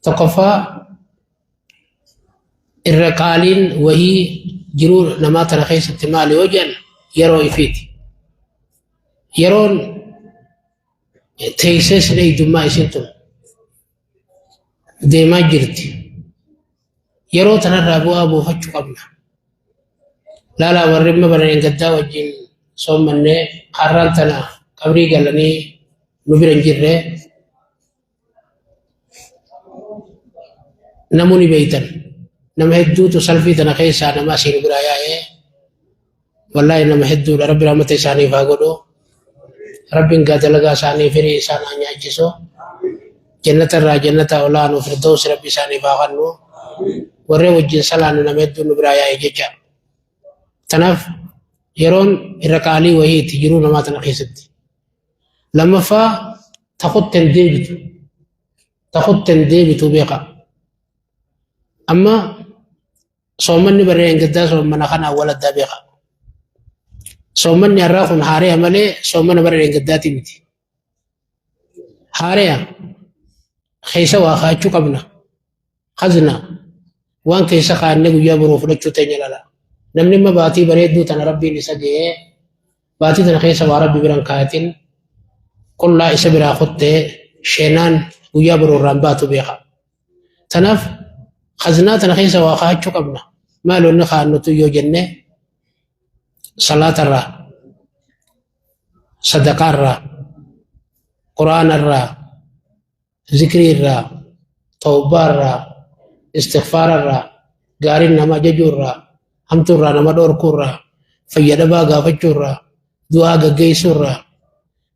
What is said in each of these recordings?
Tokkoffaa irra qaaliin wahii jiruu namaa tana keessatti maali yoo jedhan yeroo ifiiti. Yeroon teessee sin eegdummaa isin tun deemaa jirti. Yeroo tanarraa bu'aa buufachuu qabna. Laalaa warri amma barreen gaddaa wajjin soommannee har'aan tana qabrii galanii nu bira hin jirre namuu ni beeytan. Nama hedduutu salfii tana keessaa nama asii nu biraa yaa'ee wallaahi nama hedduudha. Rabbi rahmata isaaniif haa godhu. Rabbiin gaa dalagaa isaanii firii isaan haa nyaachisu. Jannata irraa jannata olaanu firdoosi rabbi isaaniif haa kennu. Warreen wajjin salaannu nama hedduun nu biraa yaa'e jecha. Tanaaf yeroon irra qaalii wayiiti jiruu namaa tana keessatti. Lammaffaa takutten deebitu. Takutten deebitu beeka. Amma soommanni barreen gaddaa soommana kanaan wal addaa beeka. Soommanni har'aa kun haareya malee soommana barreen gaddaatii miti. Haareya keessa waa kaachuu qabna. Khazna waan keessa kaannee guyyaa boruu fudhachuu teenya lala. Namni amma baatii bareedduu tana rabbiin isa ga'ee baatii tana keessa waa rabbi biran kaayatin qullaa isa biraa kuttee sheenaan guyyaa boruu irraan baatu beeka. Tanaaf khaznaa tana keessa waa kaachuu qabna. Maal wanni kaannutu yoo jenne salaatarraa, sadaqaarraa, quraanarraa, zikriirraa, tawbaarraa, istighfaararraa, gaariin nama ajajuurraa, hamtuurraa nama dhorkuurraa, fayyadabaa gaafachuurraa, du'aa gaggeessuurraa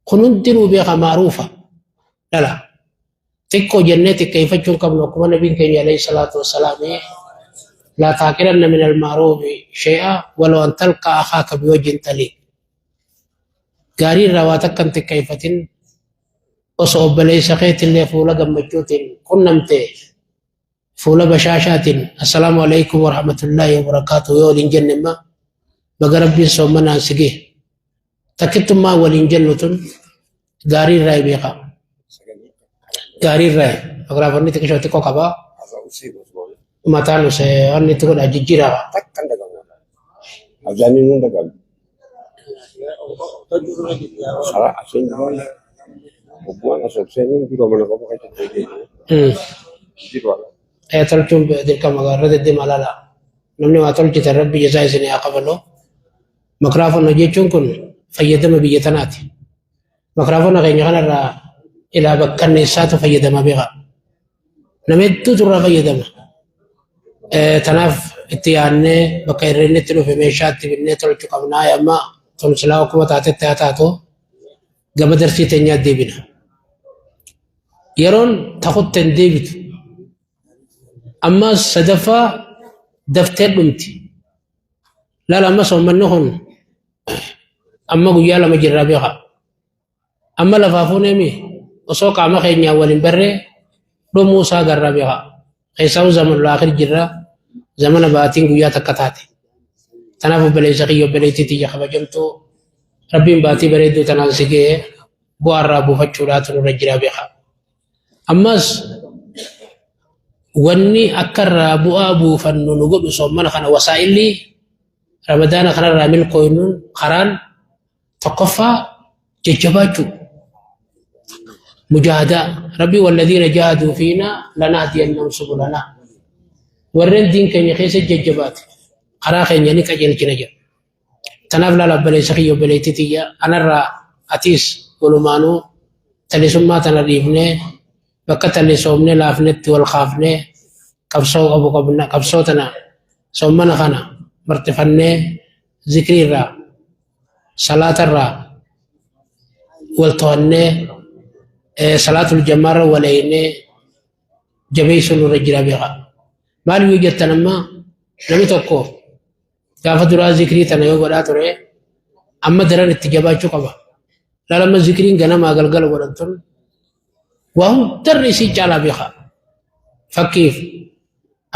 kun hundinuu beeka maaruufa dhala. Xiqqoo jennee xiqqeeffachuu hin qabnu akkuma nabiin keenya alayhi salaatu wassalaam laa taaqiranna min almaaruufi shay'a walau an talqa akhaaka biwajhin taliq. Gaarii irraa waa takka hin xiqqeeffatin osoo obboleessa keetillee fuula gammachuutiin qunnamte fuula bashaashaatiin assalaamu alaikum warahmatullaahi wabarakaatu yoo waliin jenne imma baga rabbiin soommanaan si gahe takkittummaa waliin jennu tun gaarii irraa beeka gaarii irraa magraafonni xiqqishoo xiqqoo qaba mataan usee wanni itti godha jijjiiraa Azaaniin hunda qabdi. Karaa asiin ogummaan as ol seenuun dura mana qofa keessatti hojjetu. Jiru ala. Ee tolchuun dirqama irra deddeema laala. Namni waa tolchitan rabbi jazaa isin haa kafalu. Makraafonna jechuun kun fayyadama biyya tanaati. Makraafonna keenya kanarraa ilaa bakkanneessaatu fayyadama beeka. Nama hedduutu irraa fayyadama. Tanaaf itti yaadnee bakka hir'inni itti dhufe meeshaa itti binnee tolchuu qabnaa. Amma tun silaa akkuma taatetti haa taatu gama darsii teenyaa deebina. Yeroon takutti hin deebitu. Amma sadaffaa daftee dhumti. Laala amma soommanni kun amma guyyaa lama jirraa beeka. Amma lafaa fuuneemi osoo qaama keenyaan wal hin barree dhumuu isaa agarra beeka. Keessaa zamanul aakhir jirra zamana baatiin guyyaa takka taate. Tanaaf obboleessa kiyya obboleettii tiyya kabajamtuu rabbiin baatii bareedduu tanaan si ga'ee bu'aa irraa buufachuudhaatu nurra jira beeka. Ammas wanni akka irraa bu'aa buufannu nu godhu soommana kana wasaa'illi ramadaana kanarraa milkooynuun karaan Tokkoffaa jajjabaachuu. Mujaahadaa. Rabbi walladiina jahaduu fiinaa lanahdiyannahum subulanaa. Warreen diin keenya keessa jajjabaate karaa keenya ni qajeelchina jedha. Tanaaf laala obboleessa kiyya obboleettii tiyya anarraa atiis walumaanuu talisummaa tana dhiifnee bakka talisoomnee laafnetti wal kaafnee qabsoo qabu qabna qabsoo tana soommana kana marxifannee zikrii irraa salaata irraa wal to'annee salaatul jamaarra wal eeynee jabeessuun nurra jira beeka. Maal yoo jettan amma namni tokko gaafa duraa zikrii tana yoo godhaa ture amma daran itti jabaachuu qaba. Laala amma zikriin ganamaa galgala godhan tun waa hundarra isii caalaa beeka. Fakkiif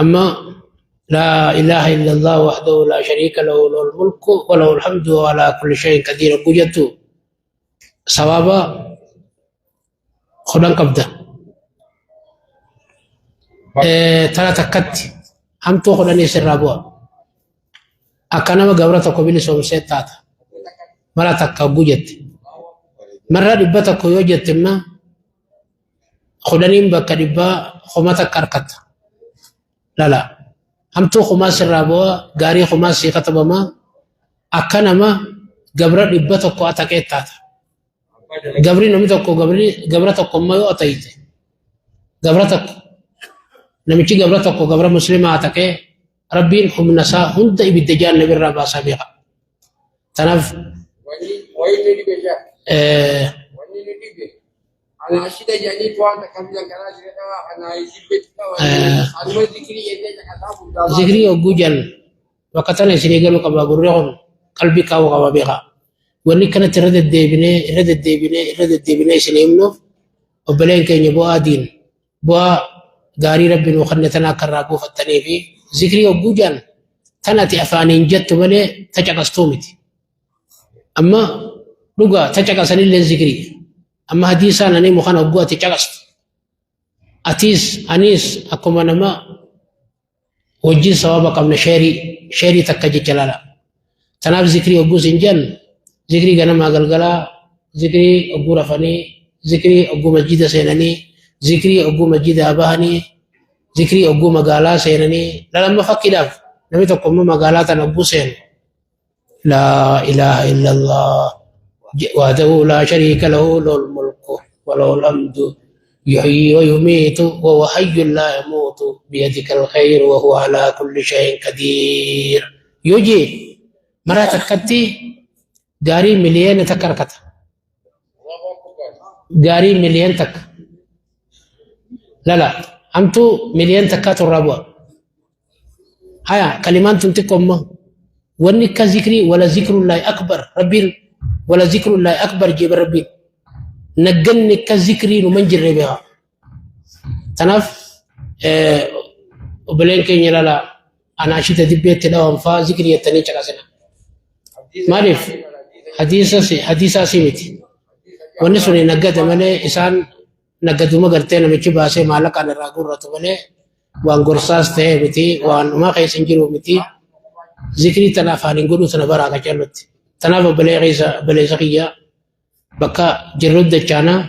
amma laa ilaaha illallah wahdahu laa shariika lahu lahul mulku wa lahul hamdu wa alaa kulli shay'in qadiir hogguu jettu sawaaba 10 qabda. Tara takkatti hamtuu kudhanii sirraa bu'a. Akka nama gabra tokko bilisoomsee taata. Mara takka hogguu jette. Marra 100 yoo jette immoo kudhaniin bakka dhibbaa kuma takka argatta. Lala. Hamtuu kumaa sirraa bu'a, gaarii kumaa sii katabama. Akka nama gabra 100 ataqee taata. Gabri namni tokko gabri gabra tokko immoo yoo atayite gabra tokko namichi gabra tokko gabra muslimaa ataqee rabbiin humna isaa hunda ibidda jahannam irraa baasaa beeka. Tanaaf zikrii hogguu jennu bakka tana isinii galuu qaba gurri kun qalbii kaa'uu qaba beeka. Wanni kanatti irra deddeebinee irra deddeebinee irra deddeebinee isin himnuuf obboleen keenya bu'aa diin bu'aa gaarii rabbi nuu kenne tana akka irraa buufattanii fi zikrii hogguu jedhan tan ati afaaniin jettu malee ta caqastuu miti. Amma dhugaa ta caqasanillee zikrii. Amma hadiisaan ani himu kana hogguu ati caqastu. Atiis aniis akkuma nama wajjin sababa qabna sheerii sheerii takka jecha lala. Tanaaf zikrii hogguu isin jennu zikrii ganamaa galgalaa, zikrii hogguu rafanii, zikrii hogguu masjida seenanii, zikrii hogguu masjidaa bahanii, zikrii hogguu magaalaa seenanii. Lala amma fakkiidhaaf namni tokko immoo magaalaa tana hogguu seenu laa ilaaha illallah wahdahu laa shariika lahu lahul mulku wa lahul hamdu yuhyi wa yumiitu wa huwa hayyun laa yamuutu biyadikal khayru wa huwa alaa kulli shay'in qadiir. Yoo jee maraa takkatti gaarii miliyoona takka argata. Gaarii miliyoona takka. Lala hamtuu miliyoona takkaatu irraa bu'a. Haya kalimaan tun xiqqoo immoo wanni akka zikrii wala zikrullaahi akbar rabbiin wala zikrullaahi akbar jeeba rabbiin nagganni akka zikrii nu man jirre beeka. Tanaaf obboleen keenya lala anaashita dibbeetti dhawan faa zikrii jettanii caqasina. Maaliif hadiisaa si miti. Wanni sun naggada malee isaan naggaduma gartee namichi baasee maallaqaan irraa guurratu malee waan gorsaas ta'ee miti waan dhumaa keessa hin jiru miti. Zikrii tana afaaniin godhuu tana baraa qacellutti. Tanaaf obboleessa kiyya bakka jirru dachaanaa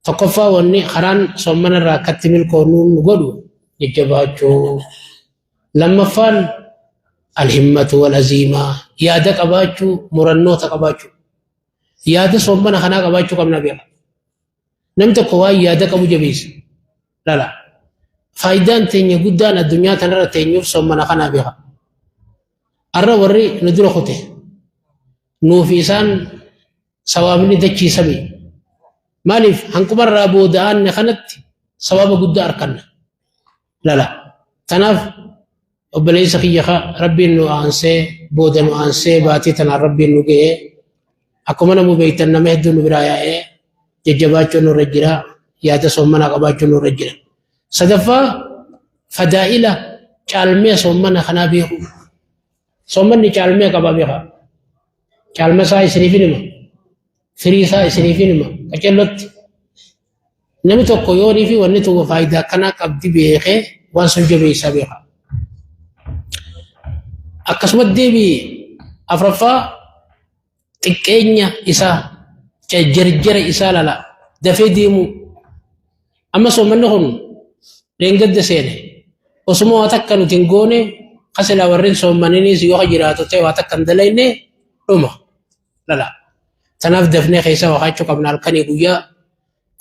tokkoffaa wanni karaan soommana irraa akkatti milkoonu nu godhu jajjabaachuu. Lammaffaan alhimmatu wal aziimaa yaada qabaachuu murannoota qabaachuu. Yaada soommana kanaa qabaachuu qabna beeka. Namni tokko waan yaada qabu jabeessa. Lala. Faayidaan teenya guddaan addunyaa tanarra teenyuuf soommana kanaa beeka. Arra warri nu dura kute nuufi isaan sawaabni dachii samii. Maaliif hanqumarraa booda'aanne kanatti sawaaba guddaa arkanna. Lala. Tanaaf obboleessa kiyya ka rabbiin nu aansee booda nu aansee baatii tanaan rabbiin nu ga'ee akkuma namu beektan nama hedduu nu biraa yaa'ee jajjabaachuun nurra jira yaada soommanaa qabaachuun nurra jira. Sadaffaa fadaa'ila caalmee soommana kanaa beeku. Soommanni caalmee qaba beeka. Caalma isaa isiniif hima. Firii isaa isiniif hima. Qacellotti. Namni tokko yoonii fi wanni tokko faayidaa akkanaa qabdi beekee waan sun jabeessaa beeka. Akkasumas deebii afraffaa xiqqeenya isaa jarjara isaa lala dafee deemuu. Amma soommanni kun dheengadda seene osuma waa takka nuti hin goone kasilaa warreen soommaninis yoo jiraatu ta'e waa takka hin dalayne dhuma lala. Tanaaf dafnee keessa wakaachuu qabna halkanii guyyaa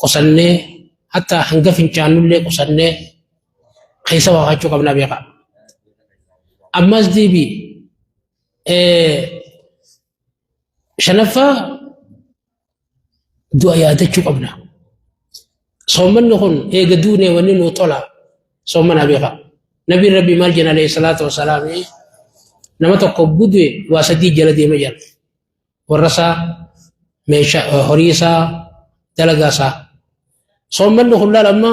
qusannee hatta hanga fincaannullee qusannee keessa wakaachuu qabna beeka. Ammas deebii shanaffaa du'a yaadachuu qabna. Soommanni kun eega duunee wanni nuu tola soommana beeka. Nabiin Rabbii maal jenna alayhi salaatu wasalaam nama tokko gudu'e waa sadii jala deema jira. Warra isaa meeshaa horii isaa dalagaa isaa. Soommanni kun laal amma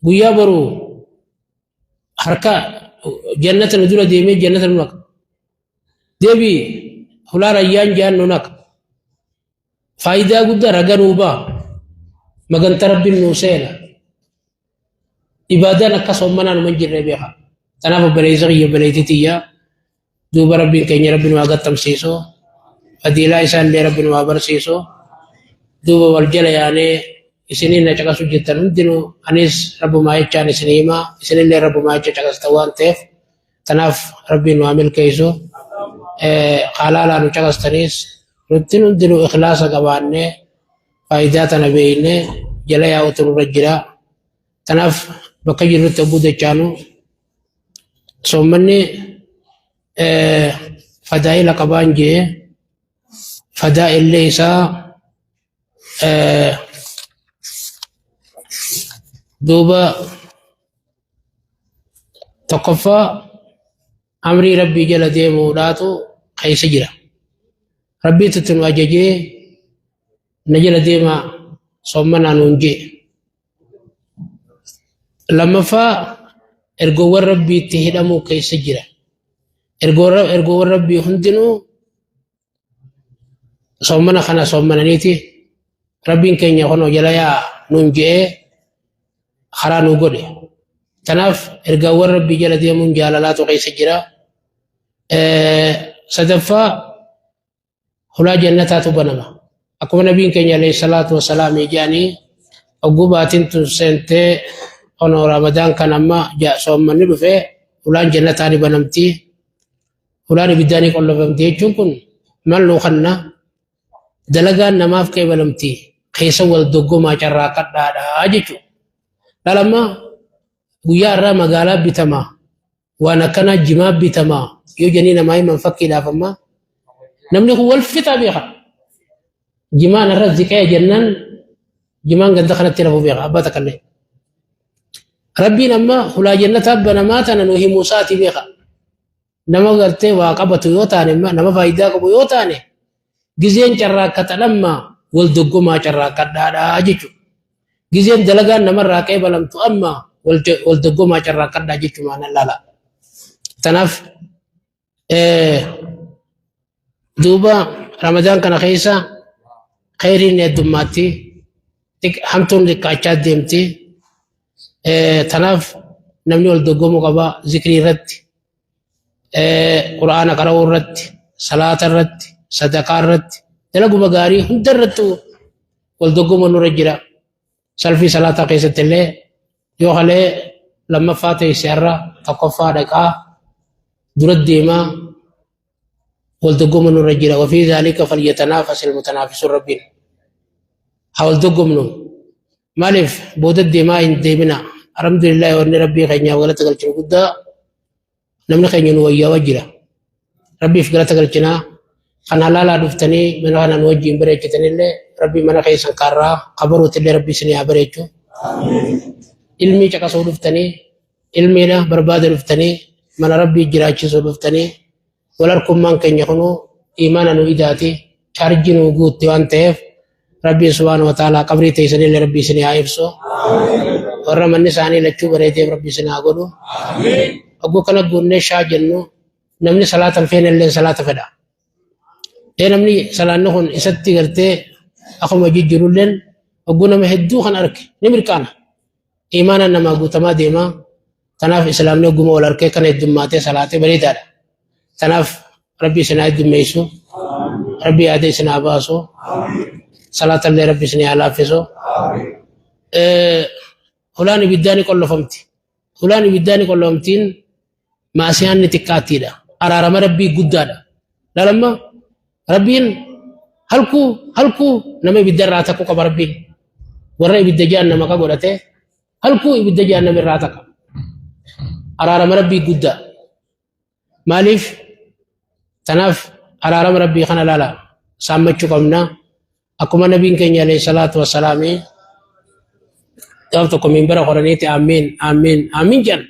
guyyaa boru harka jannata nu dura deemee jannata nu naqa. Deebii hulaa rayyaan jaan nu naqa. Faayidaa guddaa raga nuu ba'a. Maganta rabbiin nuu seena. Ibaadaan akka soommanaa numa hin jirre beeka. Tanaaf obboleessa kiyya obboleettii tiyya duuba Rabbiin keenya Rabbi nu haa gattamsiisu. Fadiilaa isaallee Rabbi nu haa barsiisu. Duuba wal jala yaanee isiniin na caqasu jettan hundinuu anis Rabbumaa jechaan isin hima isinillee Rabbumaa jecha caqastan waan ta'eef tanaaf Rabbiin nu haa milkeessu. Haalaalaa nu caqastanis nutti hundinuu ikhlaasa qabaannee faayidaa tana beeknee jala yaa'utu nurra jira. Tanaaf bakka jirrutti hogguu dachaanu soommanni fadaa'ila qabaan jee fadaa'illee isaa duuba tokkoffaa amrii Rabbii jala deemuudhaatu keessa jira. Rabbiitu itti nu ajajee na jala deemaa soommanaa nuun jee. Lammaffaa ergoowwan Rabbiitti hidhamuu keessa jira. Ergoowwan Rabbii hundinuu soommana kana soommananiiti Rabbiin keenya kunoo jala yaa nuun je'ee karaa nu godhe. Tanaaf ergaawwan Rabbii jala deemuun jaalalaatu keessa jira. Sadaffaa hulaa jannataatu banama. Akkuma nabiin keenya alayhi salaatu wasalaam jedhanii hogguu baatiin tun seentee onoo Ramadaan kan amma soommanni dhufe hulaan jannataa ni banamti. Hulaan ibiddaa ni qollofamti jechuun kun maal nuu kanna dalagaan namaaf qeebalamti keessa wal doggomaa carraaqadhaadha jechuudha. Laal amma guyyaa irraa magaalaa bitamaa waan akkanaa jimaa bitamaa yoo jennee namaa himan fakkiidhaaf amma namni kun wal fixaa beeka. Jimaan irra ziqee jennaan jimaan ganda kanatti rafu beeka abbaa takkallee. Rabbiin amma hulaa jannataa banamaa tana nu himuu isaati beeka. Nama gartee waa qabatu yoo taane nama faayidaa qabu yoo taane gizeen carraaqqatan amma wal doggomaa carraaqqadhaadha jechuudha. Gizeen dalagaan namarraa qeebalamtu amma wal doggomaa carraaqqadhaa jechuudha nan laala. Tanaaf duuba Ramadaan kana keessa khayriin heddummaatti hamtuun xiqqaachaa deemti. Tanaaf namni wal doggomuu qaba zikrii irratti, qura'aana qara'uu irratti, salaata irratti, sadaqaa irratti, dalaguma gaarii hunda irratti wal doggomuun nurra jira. Salfii salaataa keessatti illee yoo halee lammaffaa teesse har'a tokkoffaa dhaqaa dura deemaa wal doggoma nurra jira. Wafii zaalika falyatanaafas ilmutanaafisuun Rabbiin. Haa wal doggomnu. Maaliif booda deemaa hin deemina. Alhamdulillah wanni Rabbii keenyaaf galata galchinu guddaa namni keenya nu wayyaawaa jira. Rabbiif galata galchinaa. Kan halaalaa dhuftanii mana kana nu wajjin bareechitanillee Rabbii mana keessan kaarraa kabaruutillee Rabbii isinii haa bareechu. Ilmii caqasuu dhuftanii ilmiidha barbaada dhuftanii mana Rabbii jiraachisuu dhuftanii wal harkummaan keenya kunuu imaana nu idaati chaarjii nu guutti waan ta'eef Rabbiin subhaanahu wa ta'aalaa qabrii teessanillee Rabbii isinii haa ibsu. Warra manni isaanii lachuu bareedeef Rabbii isin haa godhu. Hogguu kana guunnee shaa jennu namni salaata hin feene illee salaata fedha. Ee namni salaanni kun isatti gartee akkuma jijjiirulleen hogguu nama hedduu kan arge ni mirqaana. Imaanaan namaa guutamaa deema. Tanaaf islaamni hogguma wal arkee kana heddummaatee salaatee bareedaadha. Tanaaf Rabbi isin haa heddummeessu. Rabbi yaada isin haa baasu. Salaatallee Rabbi isin haa laaffisu. Hulaan ibiddaa ni qollofamti. Hulaan ibiddaa ni qollofamtiin maasiyaan ni xiqqaattiidha. Araarama Rabbii guddaadha. Laalamma Rabbiin halkuu halkuu nama ibidda irraa takku qaba Rabbiin. Warra ibidda jahannama ka godhate halkuu ibidda jahannama irraa takka. Araarama Rabbii guddaa. Maaliif tanaaf araarama Rabbii kana laala saammachuu qabna. Akkuma nabiin keenya alayhi salaatu wassalaami gaaf tokko minbara koraniiti amiin amiin amiin jedhan.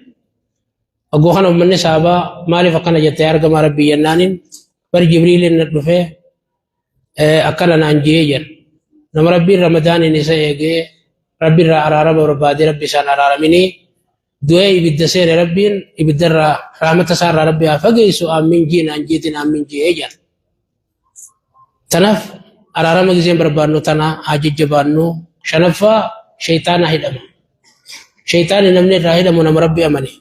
Hogguu kana uummanni sahabaa maaliif akkana jettee argamaa Rabbii jennaaniin bar Jibriiliin na dhufee akkana naan jee jedhan. Nama Rabbiin Ramadaaniin isa eegee Rabbi irraa araarama barbaadee Rabbi isaan araaraminii du'ee ibidda seene Rabbiin ibidda irraa rahmata isaa irraa Rabbi haa fageessu amiin jee naan jeetiin amiin jee jedhan. Tanaaf araarama giseen barbaannu tana haa jajjabaannu. Shanaffaa shayxaana hidhama. Shayxaanni namni irraa hidhamu nama Rabbi amane.